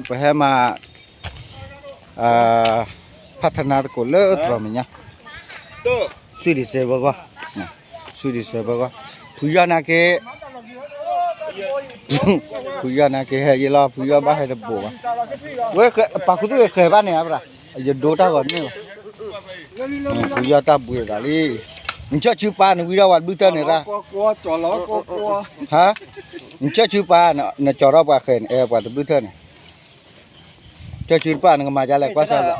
ပဟဲမၤ ဖးထနါတကိးလၢတြီၤမဲာ်ညါ, သွံၣ်ဒံၣ်စဲးဘၢဂီၢ်, သွံၣ်ဒံၣ်စဲးဘၢဂီၢ်, ဖုယီၢ်နာ်က့, ဖုယီၢ်နာ်က့ဟဲယ့လီၤ ဖုယီၢ်ဘၣ်ဟဲတဘိးဘၣ်, ဝဲပာ်ခူသူၣ်ဃဲၤဘၣ်န့ၣ် ယဒိတၢ်ဂီၤန့ၣ်ဘၣ်, ဖုယီၢ်တၢ်ဘှံးသးလံ, နဆၢၣ်ဆူပၢ်နဝံထီၣ်ပှၤတဘျုးထၢၣ်န့ၣ်ရၣ်, ဟါ, နဆၢၣ်ဆူပၢ် နကၠီၤထီၣ်ပှၤဃဲၤန့ၣ် အဲပှၤတဘျုးထၢၣ်န့ၣ်, ဆၢၣ်ဆူတပၣ်နကမၤဒ်လဲၣ်ကွၢ်စၢ်လီၤ,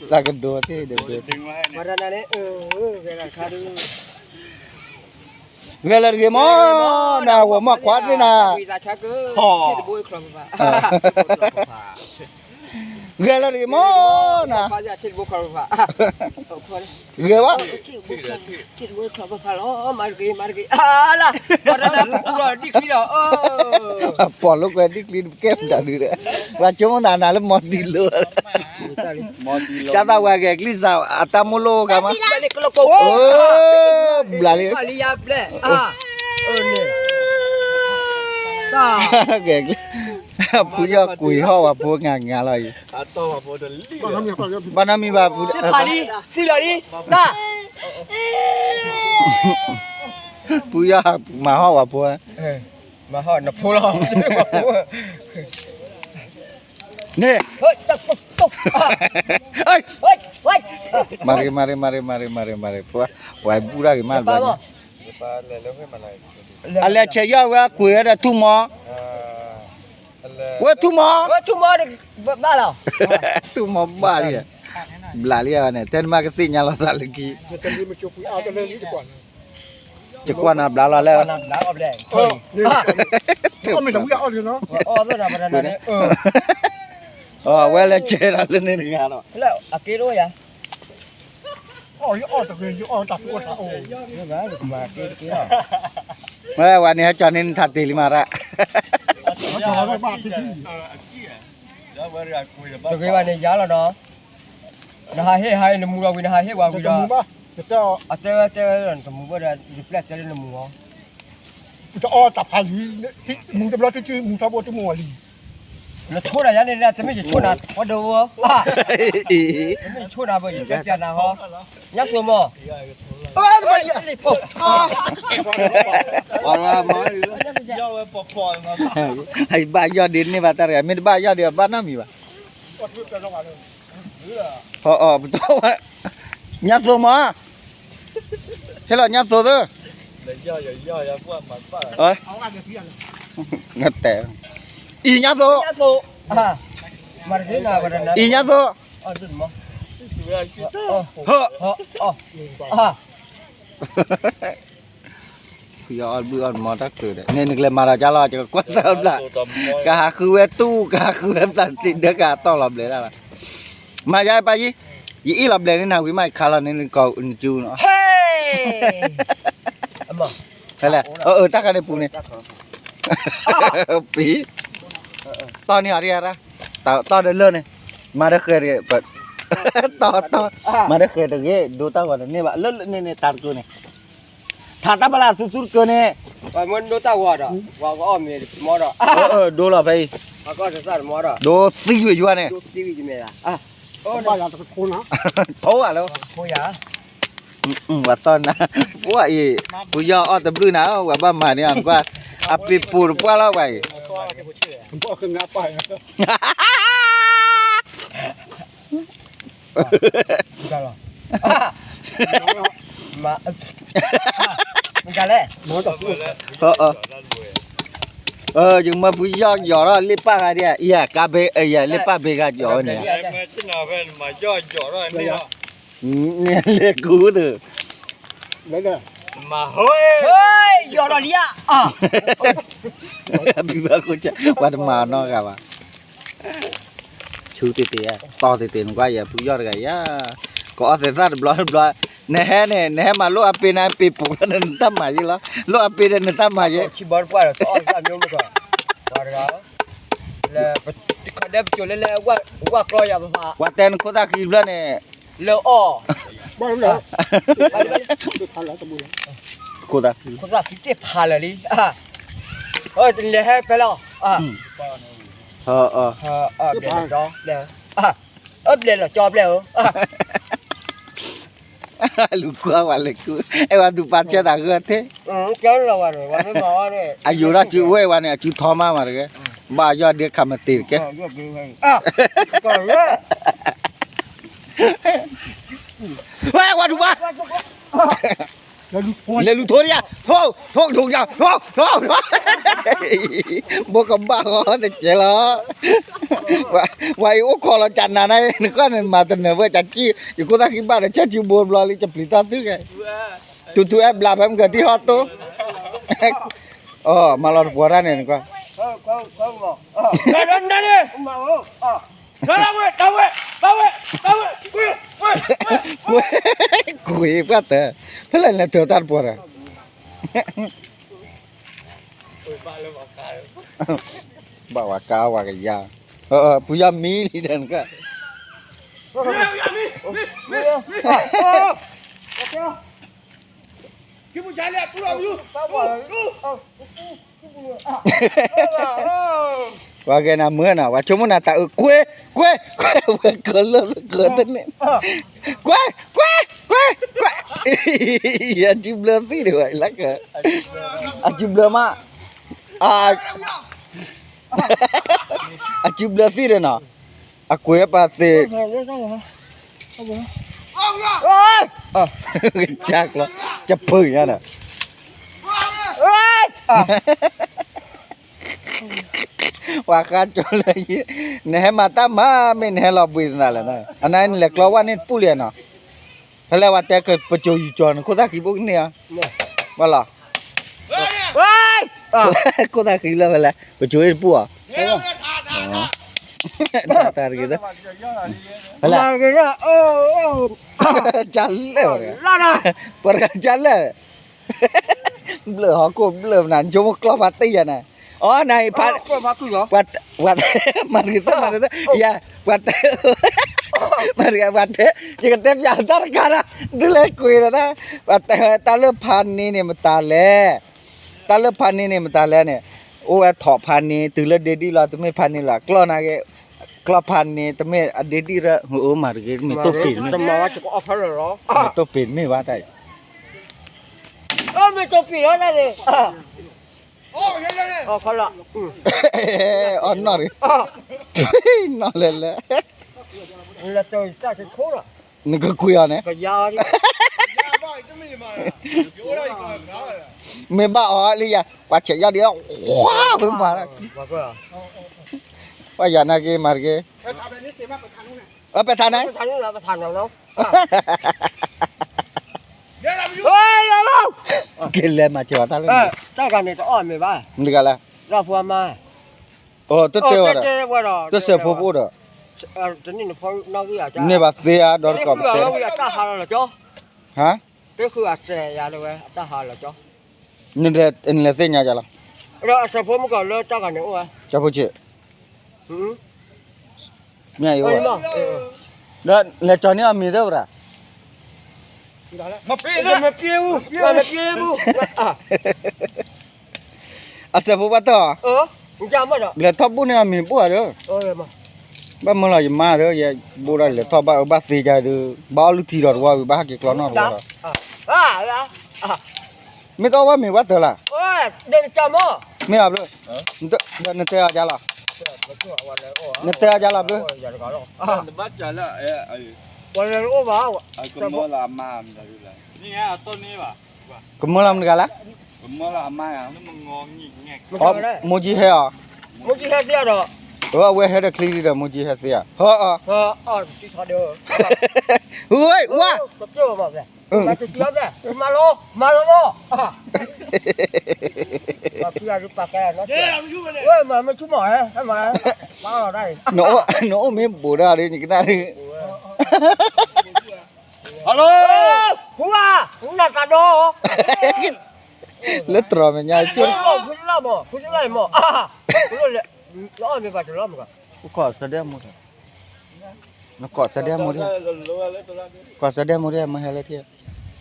တၢ်ကဒိးသ့ၣ်ဒိးသ့ၣ်, ဂဲၤလၢတဂ့ၤမး, နဝဲၤမီၢ်ခွါန့ၣ်နၤ, ဂဲၤလၢတဂ့ၤမးနၤ, ဂဲၤဘၣ်, ပိာ်လိာ်ကွဲဒ်ချံတကဲၣ်မတၤဒုဒီး, ပှၤဆိကမိၣ်သးနၤလၢမီၤတံၤလိၤ, တၢ်သးဝဲဂဲၤကျံစး အတၢ်မိၢ်လိၣ်ကါမး, ဘျးလံ, ဂဲၤကျံ, ဖုယီၢ်ကွံာ်ဟီၣ် ပှၤဖိငါငါလီၤအံၤ, ဘၣ်နီတမံၤဘၣ်, ဖုလီၤလံ, ဖုယီၢ်မၤဟီၣ် ပှၤဖိ, မၤဟီၣ်နဖိလီၤ, န့ၣ်, မၤရ့ မၤရ့ မၤရ့ မၤရ့ မၤရ့ မၤရ့, ပှၤဘူၣ်တၢ်ဂ့ၤမးတဘျီညါ, အလဲၤဆဲးယီၢ်ဝဲကွံာ်ဝဲဒီးထူၣ်မီ, ဝဲထူၣ်မီ, ထူၣ်မီဘၣ်လံ, ဘျးလံန့ၣ် တဲနမါကသ့ၣ်ညါလီၤသးလၢခံ ယကွၢ်နၤဘျါလီၤလၢ, အဝဲလၢကဲဒီးလၢန့ၣ်တဂၤလီၤ, ဝဲန့ၣ်ဟဲကၠီန့ၣ်နထးတ့ၢ်လံမးရၣ်, တဂ့ၤဘၣ်န့ၣ်ယၤလီၤနီၤ, နဟးဟ့ၣ်ဟးအံၤနမူလီၤဝံၤ နဟးဟ့ၣ်ဝဲဝံၤဒီး, အတဲဝဲတဲဝဲနတမူဘၣ်ဒီး ယပျဲၢ်တဲလၢနမူလီၤ, တအီတၢ်ဖးလံ, မူတဘျီတမူထီဘိတမူအီၤလံ, နဆိၣ်နၤယၤန့ၣ် တမ့ၢ်ယဆိၣ်နၤ, အီဒၣ်ဝဲ, တမ့ၢ်ယဆိၣ်နၤဘၣ် ယတဲပျးနၤဟီ, ညါသိးမီၤ ဘၣ်ယီၢ်ဒ်န့ၣ်ဘၣ်တၢ်တဂၤ မ့ၢ်တဘၣ်ယီၢ်ဒ်န့ၣ်ဘၣ်တၢ်တဂၤ မ့ၢ်တဘၣ်ယီၢ်ဒ်ဘၣ်နီတမံၤဘၣ်, ညါသိးမီၤ, ဟဲလီၤညါသိးသၢ, တဲ, အံၤညါသိး, အံၤညါသိး, ဖုယီၢ်အီၣ်ဘုၣ်အီၣ်မီတၢ်ကျၢၤဒီး န့ၣ်နကလဲၤမၤဒီးကၢ်လီၤ ယကကွၢ်စၢ်ဘျၣ်, ကဟးဃုဝဲတူၢ် ကဟးဃုဝဲပျၢ်တံၢ်ဒၢကဟးတီၢ်လီၤဘျဲးဒၣ်လီၤ, မၤယါပၢ်ယံၤ, ယအ့ၣ်လီၤဘျဲးန့ၣ်နၤဝံၤမး ယခါလီၤန့ၣ်နကီၢ်နကၠူနီၤ, ဟဲ, တၢ်ခါန့ၣ်ပူၤန့ၣ်, ပံၤ, တီၢ်န့ၢ်အီၤဒ်ရၣ်, တီၢ်ဒီးလၢၢ်န့ၣ်, မၤဒီးဃဲၤတဂ့ၤ, တီၢ်တီၢ်, မၤဒီးဃဲၤတဂ့ၤ ဒိတၢ်ဂီၤတန့ၢ်ဘၣ် လၢလၢန့ၣ်န့ၣ် တၢ်တကၢၢ်န့ၣ်, ထးတၢ်ပလၢ်သူသူတကၢၢ်န့ၣ်, ဒိတၢ်ဂီၤဒီး, ဒိလီၤဖဲအံၤ, ဒိသံဝဲယွၤန့ၣ်, ထိၣ်လၢ, ပှၤတီၢ်နၤ, ပှၤအံၤ, ပယီၤအီၣ်တဘျုးနၤ ပှၤဘၣ်မၤန့ၢ်အီၤကွၢ်, အပ့ၤပိာ်တပှၢ်လီၤပှၤအံၤ ယကမၢဖုယီၢ်ယီၤထီၣ်လ့ၣ်ပၢ်ဂၤဒံးဧါ, ယၤကါဘ့ၣ်အံၤလ့ၣ်ပၢ်ဂၤဒံးဧါ, ယၤလ့ၣ်ပၢ်ဘ့ၣ်ဂၤယီၤဝဲန့ၣ်, လဲၤကူသု, ယီၤထီၣ်လံဧါ, ဘံဘၣ်ခိၣ်ဆၢ ပှၤတမၤအီၤနီတဂၤဘၣ် ဆူတ့ၢ်တ့ၢ်, တီၢ်တ့ၢ်တ့ၢ်နကွၢ်ယဲ ဖုယီၢ်တဂၤယဲ, ကအီၣ်သဲးသၣ်တဘျီတဘျီ, နဟဲန့ၣ် နဟဲမၤလိၣ်အပ့ၤန့ၣ် ပ့ၤပိာ်လၢနတၢ်မၤယ့လီၤ, လိၣ်အပ့ၤဒီးနတၢ်မၤယ့, ပှၤတဲနခိၣ်သၣ်ခံဖျၢၣ်န့ၣ်, လၢအီၣ်, ခိၣ်သၣ်ခံ, ခိၣ်သၣ်ခံတ့ၢ်ဖးလၢာ်လံ, လဲၤဟဲဖဲလဲၣ်, အဘျဲၣ်လီၤကၠီဘျဲၣ်ဧၢ, အဘျဲၣ်လီၤကၠီဘျဲၣ်ဧၢ, လူၤကွၢ်ဝဲလဲၤကူ, အဲၣ်ဝဲသူၣ်ပာ်ဆၢတၢ်ဂၢၢ်ထဲ, အယိာ်ထီၣ်စုဝဲဝဲန့ၣ် အစုထီမးမးတဂ့ၤ, ဘၣ်ယီၢ်ဒ့ခးမတ့ၢ်တကဲ, ဝဲဝဲဒူၣ်ဘၣ် လဲၤလူၤထိဒယၤ, ထိ, ထိ, ထိ, ထိ, ထိ, ဘိကဘၣ်ဃီတကဲလီၤ, ဝဲအံၤအိၣ်ခိးလီၤကနၤန့ၣ် နကွၢ်န့ၣ်မၤတနၢၤဝဲကစံၣ်, ယခိၣ်သၣ်ဃံဘၣ်ဒီး ဆၢစုဘိဘျီလံကပျံၤတၢ်သုဂဲၤ, ထူထူအဲၣ်ဘျးဖဲမုၢ်ကတံၢ်ဟီၣ်တိ, မၤလီၤတပှီၤတၢ်န့ၣ်နကွၢ် ကွ့ၢ်ပှၢ်တၢၢ်, ဖဲလဲၣ်လဲၤတၢၤတၢ်တပှီၤဒီး, ဘၣ်ဝဲကါဝဲကယၤ, ပူၤယီၢ်မံလံဒီးနက, ပှၤဂဲၤနၤမုၢ်နၤ ပှၤဆိကမိၣ်နၤတၢ်အုး ကွ့ၢ်, ကွ့ၢ်, ကွ့ၢ်, ဝဲကလၢကတန့ၣ်, ကွ့ၢ်, ကွ့ၢ်, ကွ့ၢ်, ကွ့ၢ်, အစုဘျၢသံဒံးဝဲလၢက, အစုဘျၢမး, အစုဘျၢသံဒံးနီၤ, အကွ့ၢ်ပာ်သ့ ကၢ်ကျီ, ကဖုညါဒီး, ပှၤဃါကၠီလၢယံၤ, နဟဲမၤတၢ်မၤ မ့ၢ်နဟဲလီၤဘှံးသးလဲၣ်, အနၤနလဲၤကျီဝဲန့ၣ်တပူၤလံနီၤ, ဖဲလဲၣ်ဝဲတဲကပစိၤယူၤကၠီၤ နခိၣ်သၣ်ဃံဘိကန့ၢ်ဧါ, ဘၣ်လီၤ, ခိၣ်သၣ်ဃံလၢဖဲလဲၣ် ပစိၤအ့ၣ်တပူၤဧါ, တၢ်တဂ့ၤ, ဖဲလဲၣ်, ကလဲၣ်, ပှၤတဂၤကလဲၣ် ဘျၢၣ်ဟီၣ်ခိၣ်ဘျၢၣ်နၤ နဆိကမိၣ်ကျီၢ်ဖးတံၢ်ယၤန့ၣ်, အီ နၤအံၤဖး, မၤတဂ့ၤသၢ မၤတဂ့ၤသၢ, ယၤ, ပှၤတဲ, မၤတဂ့ၤ ပှၤတဲ, ယကတဲပျးတၢ်တခါဒီး, ဒုးလဲၤကွံာ်ဒီးတၢ်, ပှၤတဲဝဲတၢ်လၢဖးန့ၢ်န့ၣ်မတၤလဲၣ်, တၢ်လၢဖးန့ၢ်န့ၣ်မတၤလဲၣ်န့ၣ်, အိၣ်ဝဲထိးဖးန့ၢ် တုၤလၢဒ့ဒံၣ်လီၤ တမ့ၢ်ဖးန့ၢ်လီၤ ကျီၢ်နၤဂ့ၤ, ကျီၢ်ဖးန့ၢ် တမ့ၢ်အဒ့ဒံၣ်ရၢ, မၤတဂ့ၤ မ့ၢ်တိၢ်ပ့ၤတမ့ၢ်, မ့ၢ်တိၢ်ပ့ၤတမ့ၢ်ဘၣ်တၢ်အံၤ မ့ၢ်တိၢ်ပ့ၤလီၤတၢ်န့ၣ်, အီၣ်နီၢ်တဂ့ၤ, နီၢ်လဲၤလဲၤ, နကကွံာ်အီၤန့ၣ်, မ့ၢ်ဘၣ်အီၤလံယၤ, ပှၤဆဲးယီၢ်ဒံး, ဝါဝဲမၤ, ပှၤယၤနာ်က့ၤမၤတက့ၢ်, ပထါန့ၣ်, က့ၤလဲၤမၤစၢၤအီၤတၢ်လၢ, တၢ်ဂၤန့ၣ်တအီၣ်မ့ၢ်ဘၣ်, မတၤဂၤလဲၣ်, တၢ်ဖိအမါ, တတဲဝဲဒီး, တစဲးဖိပအိၣ်ဒီး, န့ၢ်ဘၣ်သ့ဧါ ဒီးတကိးပတဲ, ဟါ, နလဲၤသ့ၣ်ညါယၤလီၤ, တၢ်ဖိဆံး, မ့ၢ်အံၤ, ဒီးလဲၤကၠီၤန့ၢ်အီၤမ့ၤသၢဝဲဒၣ်, အစဲးဖိဘၣ်တၢ်, လဲၤထီၣ်ဘိၣ်န့ၢ်အီၤမ့ၤဘိၣ်ဧါဒီး, ဘၣ်မၢလီၤယမါဒီး ယဘိၣ်ဒၣ်လဲၤထီၣ်ဘၣ်အၢဘၣ်သီကဒီး, ဘၣ်အီၣ်လုၢ်ထံဒီးတဝီဝံၤ ဘၣ်ဟဲက့ၤကျီနီၣ်တဝီဒီး, မ့ၢ်တအီၣ်ဘၣ်မ့ၤဘၣ်တၢ်လၢ်, မ့ၢ်အဘျုး, နတဲအီၤကလီၤ, နတဲအီၤကလီၤဘျုး, ကမၢလီၤမတၤဂၤလဲၣ်, မိၢ်ကၠံဟဲအီၤ, အဝဲဟဲဒီးချံဒီး မိၢ်ကၠံဟဲသ့အီၤ, ဟၢအီၤ, ဝါ, မၤလီၤ, မၤလီၤ, မၤမ့ၢ်ဆူၣ်မး, နအိၣ်မ့ၢ်ဘူးဒၣ်ဒ် နကနၣ်ဒ်, လၢတြီၤမဲာ်ညါ, နကိးစၢဒဲမူဒံး, ကိးစၢဒဲမူဒံး မ့ၢ်ဟဲလၢထံၣ်,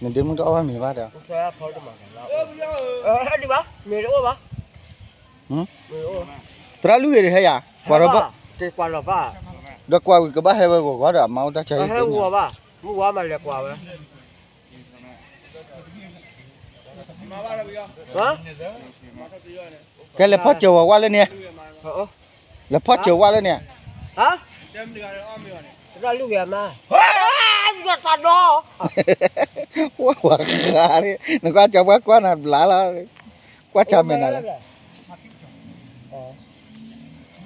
နဒ့မုၣ်တအီၣ်ဘၣ်မ့ၤဘၣ်ဒီး, မ့ၢ်တအိၣ်ဘၣ်, သရၣ်လွံၢ်ဂ့ၤတဟဲယၤ, ကွၢ်ဒီးဘၣ်, ဒီးကွၢ်ဝံၤကဘၣ်ဟဲဝဲဂီၤဂီၤဒီး အမါအိၣ်တၢ်ဆါဟံၣ်, ကဲလဲၤဖီၣ်စၢၤဝဲဝါလၢန့ၣ်, လဲၤဖီၣ်စၢၤဝါလၢန့ၣ်, ဝါဝၤဃါန့ၣ် နကွၢ်ကၠီပှၤကွၢ်နၤဘျါလီၤ, ကွၢ်ဆါမဲာ်နၤလီၤ,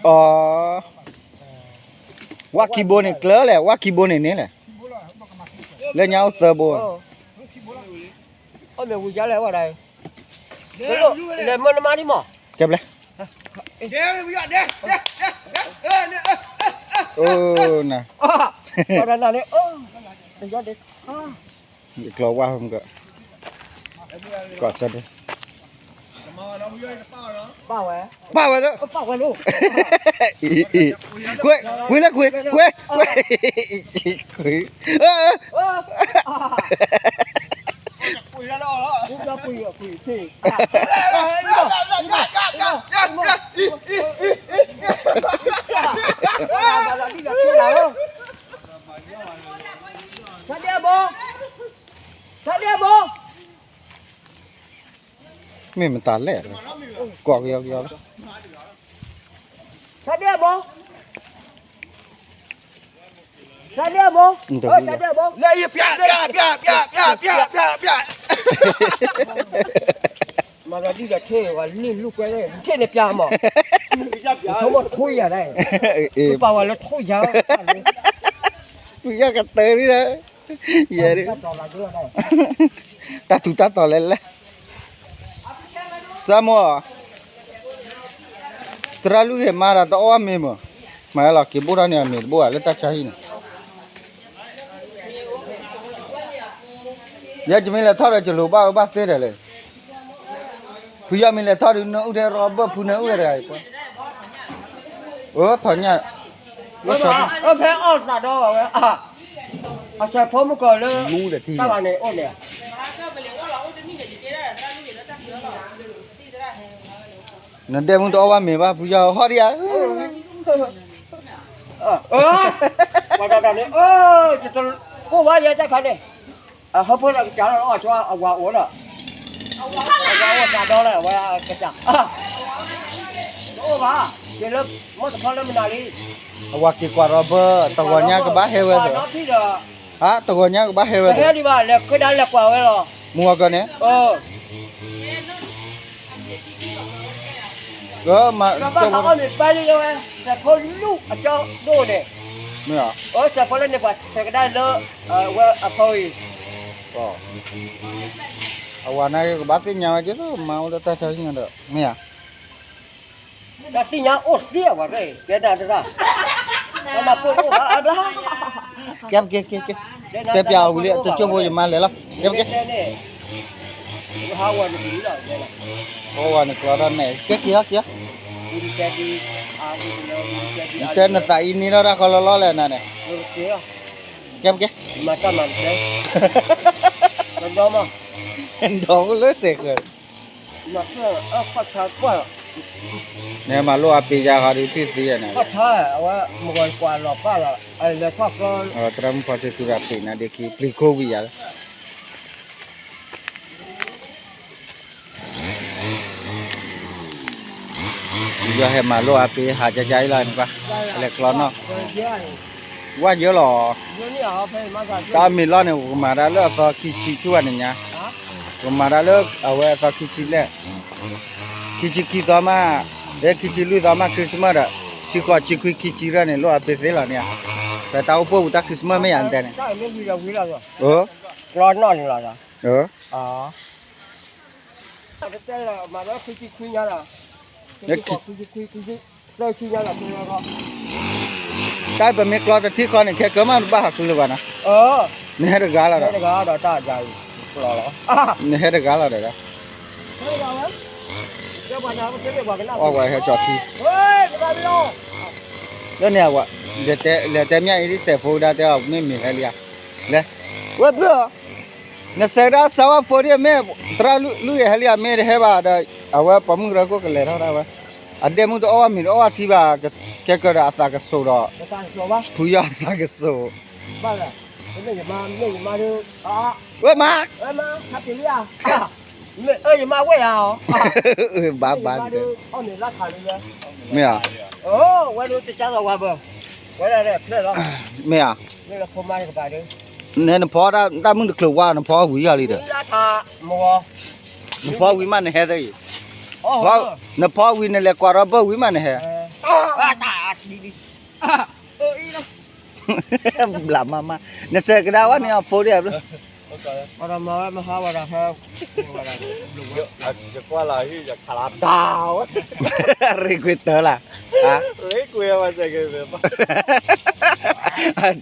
အီ ဝၣ်ခံဘိန့ၣ်ကျၢၤလဲၣ်, ဝၣ်ခံဘိန့ၣ်န့ၣ်လဲၣ်, လၢညါအိၣ်သၢဘိ, လဲၤမၢနမါဒ်မး, ကဲဘျဲ, နၤ, ကျီဝါမက, ကီၢ်ဆၢဒၣ်, ပာ်ဝဲ, ပာ်ဝဲ, ကွ့, ကွ့လၢကွ့, ကွ့, ကွ့, ကွ့, မ့ၢ်မတၤလဲၣ်, ကီၢ်ကယီကယီလီၤ, မၤဘျီဒ်ဒီးထ့ၣ်ဝဲလံၣ်လူၢ်ကွဲ, ထ့ၣ်န့ၣ်ပျၢ်မး, ထိၣ်မ့ၢ်ထိၣ်ယၤဒၣ်, ပာ်ဝဲလၢထိၣ်ယၤ, ပယီၤကတၢၢ်ဒ်ဒီး, ယဲ, တၢ်ထူးတၢ်တီၤလဲၣ်လဲၣ်, စၢမိၢ်, သရၣ်လွံၢ်ဂ့ၤမါဒီးတအီၣ်ဝဲမ့ၤမး, မၤလီၤက့ၤဘိၣ်ထီၣ်န့ၣ်အမ့ၤတဘိဧါလၢတၢ်ဆါဟံၣ်န့ၣ် ယဲယမ့ၢ်လဲၤထီၣ်ဒီးယလိၤဘၣ်ဝဲဘၣ်သ့ဒီးလဲၣ်, ဖုယီၢ်မ့ၢ်လဲၤထီၣ်ဒီးနအုၣ်ထဲရီဘၢၣ်ဖုနအုၣ်ဝဲတဂၤအံၤ, အၢထီၣ်ညၣ်, ဖဲအီၣ်သးဒီဝဲ, အစဲးဖိမုၢ်ကီၢ်လၢ, တၢ်ဘၣ်န့ၣ်အိၣ်န့ၣ် နဒဲမုၢ်တအီၣ်ဘၣ်မ့ၤဘၣ် ဖုယီၢ်ဟီၣ်ဒံးဧါ, ပှၤတၢ်တၢ်န့ၣ်, ကိၢ်ဝါယဲတၢ်ခါန့ၣ်, အဟၢဖၢလီၤကစၢ်လီၤအီၣ်ဆိအဝၤအိၣ်ဒီး, အဝၤအိၣ်တၢ်ဒီလၢအဝဲကစၢ်, တအိၣ်ဘၣ်, က့ၤလၢ, မီၢ်တခီလၢမနုၤလံ, အဝၤက့ၤကွၢ်ဒီးဘၢ, တဂီၤညါကဘၣ်ဟဲဝဲသ့, ဟါ တဂီၤညါကဘၣ်ဟဲဝဲသ့, ဟဲဒံးဘၣ် လဲၤဃ့ဒၣ်လဲၤကွၢ်ဝဲလီၤ, မုၢ်ဂီၤကီၢ်န့ၣ် ကဘၣ်ဃးအီၣ်မ့ၤပၢ်လံလၢဝဲ, စဲးဖိလူၢ်အကၠီဒိၣ်န့ၣ်, မ့ၢ်, စဲးဖိလၢန့ၣ်ပှၤဆဲးကဒါလၢ, ဝဲအဖီအံၤ, အဝၤန့ၣ်ကဘၣ်သ့ၣ်ညါဝဲက့ၤသိး မါအိၣ်လၢတၢ်ဆါဟံၣ်ညါဒီး မ့ၢ်ဧါ, တၢ်သ့ၣ်ညါအိၣ်သ့အဝဲသ့ၣ် ကဲဒၣ်တရၣ်, ကဲပက့ၤ, ကဲ, တဲပျးအီၤဝံၤလံ တကၠိၢ်ဖိယမါလဲၤလီၤ ကဲပက့ၤ, အဝၤန့ၣ်ကျီထီၣ်န့ၣ် ကဲက့ၤဟီက့ၤ, တဲနသးအံၤန့ၢ်ထီၣ်တၢ်ဃီလီၤလီၤလဲၣ်နၤန့ၣ်, ကဲပက့ၤ, ဒီးအိၣ်လၢစဲးဃၢၤ နမၤလိအပ့ၤယါဃီဒီးထံၣ်သ့န့ၣ်, သရၣ်မုၣ်ဖီစ့သူရပ့ၤနၤဒ့ခံ ပျံၤခိဝံၤယၤလၢ ယဟဲမၤလိအပ့ၤဟးကကါအံၤလီၤနကွၢ်, လဲၤကျီနီၣ်, ဝၣ်ယၢလီၤ, တၢ်မ့ၤလီၢ်န့ၣ် ပကမၤတၢ်လၢအသီခံဆံဆူဝဲန့ၣ်ညါ, ပကမၤတၢ်လၢအဝဲအသီခံဆံဘျဲၣ်, ခံဆံခံသီမး, လၢခံဆံလွံၢ်သီမး Christmas ဒီး, ဆံဃိးဆံခွံခံဆံရၢၢ်န့ၣ် လိၣ်အပ့ၤသ့လီၤန့ၣ်, ပတၢ်အိၣ်ဖှိၣ်ပူၤတၢ် Christmas မ့ၢ်ယၤနတဲန့ၣ်, ကျီနီၣ်န့ၣ်လီၤ, တၢ်ပမ့ၢ်ကျီတထံၣ်ဃီန့ၣ် ခဲကၢမးတဘၣ်ဟးဃုလၢၤဘၣ်နီၤ, နဟဲတဂၤလီၤဒီး, နဟဲတဂၤလီၤဒီး, အီၣ်ဝဲဟဲကၠီထံ, လၢန့ၣ်အဝဲ, လဲၤတဲမၠၣ်အံၤဒ်စဲးဖိဒၣ်တဲအီၤမ့ၢ်မ့ၢ်ဟဲလံဧါ, လဲၤ, ဝဲဘျုး, နစဲးကဒါစၢ်ဝဲဖိဒ်မ့ၢ်, သရၣ်လွံၢ်ဂ့ၤဟဲလံဧါ မ့ၢ်တဟဲဘၣ်ဒီး, အဝဲပိာ်မုၣ်ကရၢခိၣ်ကလဲၤထီၣ်ဒၣ်ဝဲ အဒဲမုၣ်တအီၣ်ဘၣ်မ့ၤတအီၣ်ဘၣ်ထံဘၣ်, ကဲကၢဒီးအသးကစိၤဒီး, ဖုယီၤအသးကစိၤ, ဝဲမါ, ဘၣ်ဘၣ်ဒီး, မ့ၢ်ဧါ, နဖီတၢ်မုၣ်တချုးဝါ နဖီဝံၤယီၤလံဒီး, နဖီဝံၤမးနဟဲသ့အံၤ, နဖီဝံၤမးနဟဲသ့အံၤ, ဘျးမးမး, နစဲးကဒါဝဲန့ၣ်အဖိဒ်အဘျီ ယကွၢ်လီၤဟံၣ်ယခးလီၤတၢ်ဝဲ, ရ့ကွံာ်တၢ်လၢ်, ရ့ကွံာ်ဝဲစဲးက့ၤ,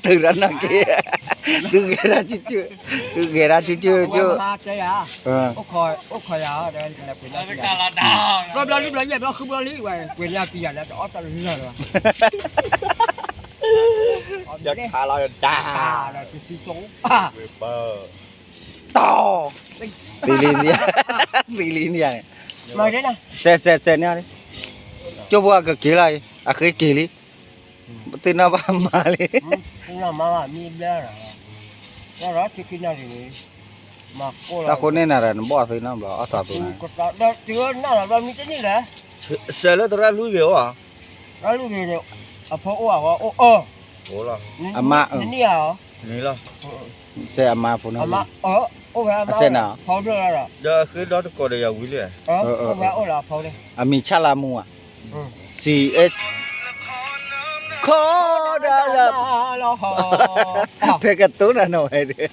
တုၤရၢ်နီၢ်က့ၤ, သုဂဲၤဒၣ်ဆူၣ်ဆူၣ်, သုဂဲၤဒၣ်ဆူၣ်ဆူၣ်ဆူၣ်, အိၣ်ခိးယၤ, ဘျီလံဘျီယဲၢ်ဘျီဃုဘျီလံဝဲ, ကွံာ်န့ၢ်အပံၤယၤလၢတအီၣ်တၢ်လၢလၢ်လၢၤဘၣ်, ယခးလီၤယတၢ်, တီၢ် သံလံ, သံလံန့ၣ်, စဲးစဲးစဲးန့ၣ်, ကၠိဖိအကက့ၤလီၤ, အဃ့က့ၤလံ, သ့ၣ်နီၣ်ဘၣ်မၤလံ, တၢ်ဃိန့ၢ်နၤဒီးနဘီၣ်သ့ၣ်နီၣ်ဘျီ အီၣ်သးသိန့ၣ်, စဲးလၢသရၣ်လွံၢ်ဂ့ၤအိၣ်ဧါ, အမါ, စဲးအမါဖိနီၤ, အစဲးနၤ, ဒီးအဃ့ဒီတကိးဒီးယၤဝံၤလံ, အမံၤဆၣ်လၤမူဧါ, ခီဒီးလၢ, ဖဲကတိၤနၤနီၤဝဲ, ခီ,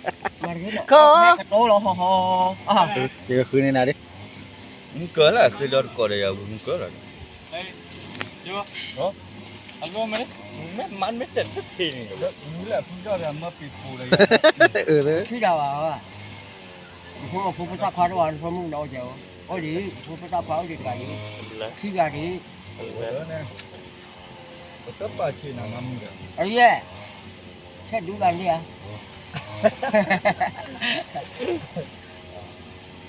ယကဃုန့ၢ်နၤဒ်, မုၢ်ကၢလၢအဃ့ဒီတကိးဒီးယၤဝံၤမုၢ်ကၢလီၤ, မ့ၢ်မ့ၢ်စဲးတဖ့န့ၣ်, မ့ၢ်လၢအဖုဒီးမၢပံၤပူၤလၢ, ထံၣ်ဒၣ်ဘၣ်, ဖိဖိသၣ်ခွါတအိၣ်ဧါ, နဖိမုၣ်နီၤအိၣ်ကဲ, အိၣ်ဒံး, ဖိဖိသၣ်ခွါအိၣ်ဒံးတဂၤဒံး, ခံဂၤဒံး, ပတပာ်ဆံးနၤမၤမုၢ်ဒီး, အယဲၢ်, ထဲဒူဘၣ်န့ၣ်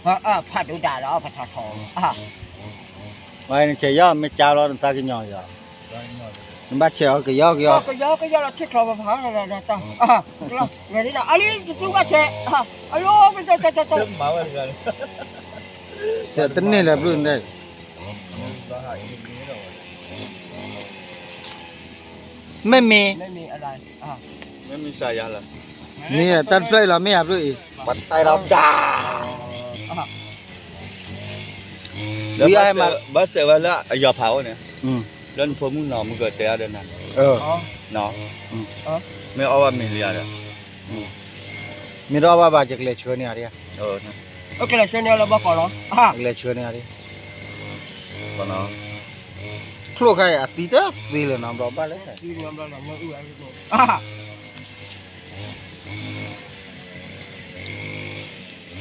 ဧါ, ဖးဒိၣ်တၢ်လီၤ ပထီၣ်ထီၣ်, နဆဲးယီၤမ့ၢ်ကၢလီၤနသးကညီၤယီၤ, နဘၣ်ဆဲးအီၤကယီကယီ, ကယီကယီလီၤ ထံချီပဖးလီၤ, အလံ တတူၢ်ဘၣ်ဆဲး, အလီ စဲးတန့ၢ်လၢၤဘျုးန့ၣ်, မ့မ့ၢ်, မ့ၢ်တၢ်တဖျၢၣ်အံၤလီၤ မ့ၢ်ဧါဘျုးအံၤ, ပှၤတဲလီၤဒၣ်, ဘၣ်စဲးဝဲလၢအယီၤဖးအိၣ်န့ၣ်, လၢနဖိမုၣ်နီၤ မုၢ်ကတဲအါဒီးနၤ, မ့ၢ်အီၣ်ဘၣ်မ့ၤလံဧါဒီး, မ့ၢ်တအီၣ်ဘၣ်ဘၣ် ယကလဲၤဆှၢန့ၢ်ဧါဒံး, ကလဲၤဆှၢန့ၢ်လၢဘီကီးလီၤ, ကလဲၤဆှၢန့ၢ်ဧါဒံး, ချိၣ်ခါအံၤအသံတသ့လၢၤနီတဘျီဘၣ်လဲၣ်,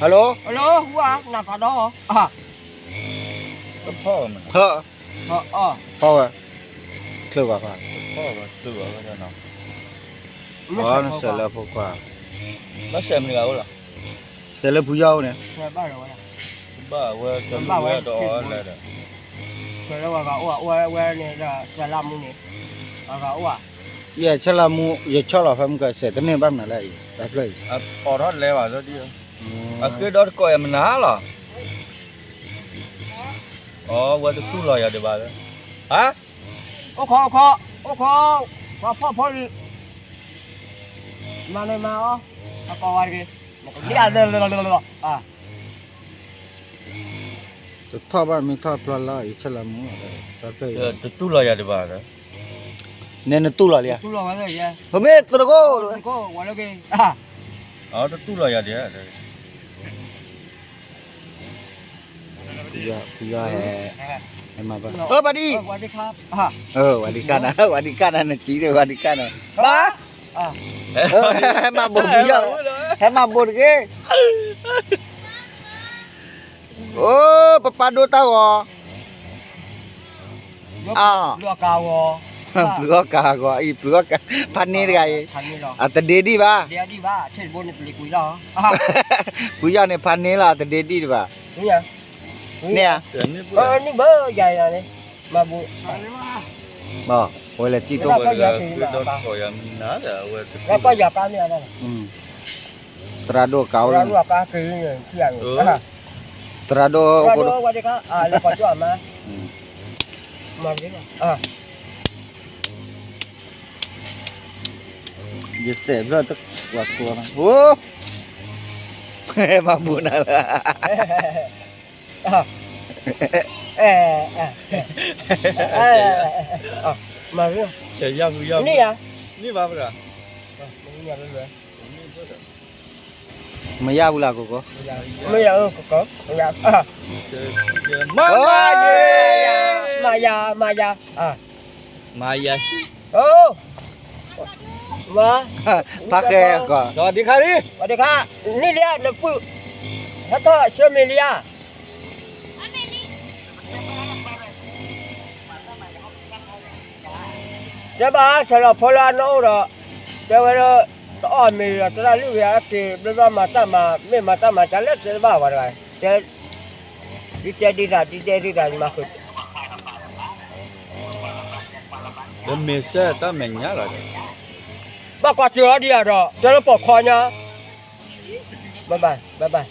hello, hello, ဟူဧါ နၤကဒီး, ဖီဝဲ, ချၢၣ်ကွၢ်ခွါ, နစဲးလၢဖိခွါ, ဘၣ်စဲးမနုၤဂၤအိၣ်လီၤ, စဲးလၢဖုယီၢ်အိၣ်န့ၣ်, ဘၣ်ဝဲ, ဘၣ်ဝဲဒီး, စဲးလၢဝဲဂၤအိၣ်ဝဲန့ၣ်ဒီး စဲးလၢမူန့ၣ်, အဂၤအိၣ်ဧါ, ယဆဲးလၢမူ ယဆီၣ်လီၤဖဲမုၢ်ကစဲးတန့ၢ်ဘၣ်မနုၤလဲၣ်အံၤ, တၢ်ဖျၢၣ်အံၤ, အီၣ်ထီၣ်လဲၤဘၣ်လၢဒ်, အဃ့ဒီတကိးယၤမနုၤလီၤ, အဝဲတတူၢ်လီၤယၤဒံးဘၣ်လၢ, ဟါ, အိၣ်ခိး, အိၣ်ခိး, အိၣ်ခိး, ပှၤဖီၣ်ဖိလံ, မၤန့ၢ်မၤအီၤ, အကိးဝဲတဂ့ၤ, တထီၣ်ဘၣ်မ့ၢ်ထီၣ်ဖျီလၢယဆဲးလၢမူ, တတူၢ်လီၤယၤဒံးဘၣ်, နဲနတူၢ်လီၤလံဧါ, ပမ့ၢ်တရကိၣ်, တတူၢ်လီၤယၤဒံး, ဖုယီၢ်ဟဲ, ဟဲမၤဘၣ်, ပှၤဒံ, ဝၤဒံကၢ်နၤ, ဝၤဒံကၢ်နၤ နစံးဒီး ဝၤဒံကၢ်နၤ, ဘၣ်, ဟဲမၤဘိးဖုယီၢ်, ဟဲမၤဘိးတဂ့ၤ, အိ, ပပၢ်ဒိၣ်တၢ်ဂီၤ, အ, ပျုၤအီၣ်ကၤဂီၤအံၤ, ပျုၤအီၣ်ကၤ, ဖးန့ၢ်တဂၤအံၤ, အတဒ့ဒံၣ်ဘၣ်, ဖုယီၢ်န့ၣ်ဖးန့ၢ်လီၤ အတဒ့ဒံၣ်တဘၣ်, န့ၣ်ဧါ, န့ၣ်ဘၣ်ယၤန့ၣ်, မၤဘူၣ်, အဝဲလဲၤစံၣ်တိၢ်, လၢကီၢ်ယွၤကါမ့ၢ်အါ, သရၣ်ဒိၣ်ကါအိၣ်လၢ, သရၣ်ဒိၣ်ကါအိၣ်, သရၣ်ဒိၣ်, လဲၤကီၢ်ကၠီၣ်အမါ, မၤဘူၣ်, ယစဲးဖျၢၣ်တကွၢ်ကွၢ်, မၤဘူၣ်နၤလၢ, မၤဘူၣ်, န့ၢ်ဧါ, န့ၢ်ဘၣ်, မ့ၢ်ယၤဘူးလၢကိးကိး, မ့ၢ်ယၤ, မၤယၤ, မၤယၤ, မၤယၤ, ဖးဃဲ, ဝဒခါ, န့ၢ်လံဧါ နပုၢ်, ဟဲထီၣ်ဆၢမ့ၢ်လံဧါ, တဲဘၣ်ဆၢလီၤဖိလၢအနီၢ်အိၣ်ဒီး, တဲဝဲလၢ, တအီၣ်မ့ၤဒီး သရၣ်လုၢ်ဂ့ၤအက့ၤ ဘျီဘျီမၤတၢ်မၤ မ့ၢ်မၤတၢ်မၤကလဲၣ် တဲဘၣ်ဝဲတဂၤ, တဲ, ဒ်တဲဒ်သး ဒ်တဲဒ်သး ယမၤဃုာ်, လၢမ့ၢ်စဲတၢ်မဲာ်ညါလီၤ, ဘၣ်ကွၢ်စၢၤအီၤဒံးဧါဒီး တဲလၢပိာ်ခွါညါ, ဘၣ်ဘၣ်, ဘၣ်ဘၣ်,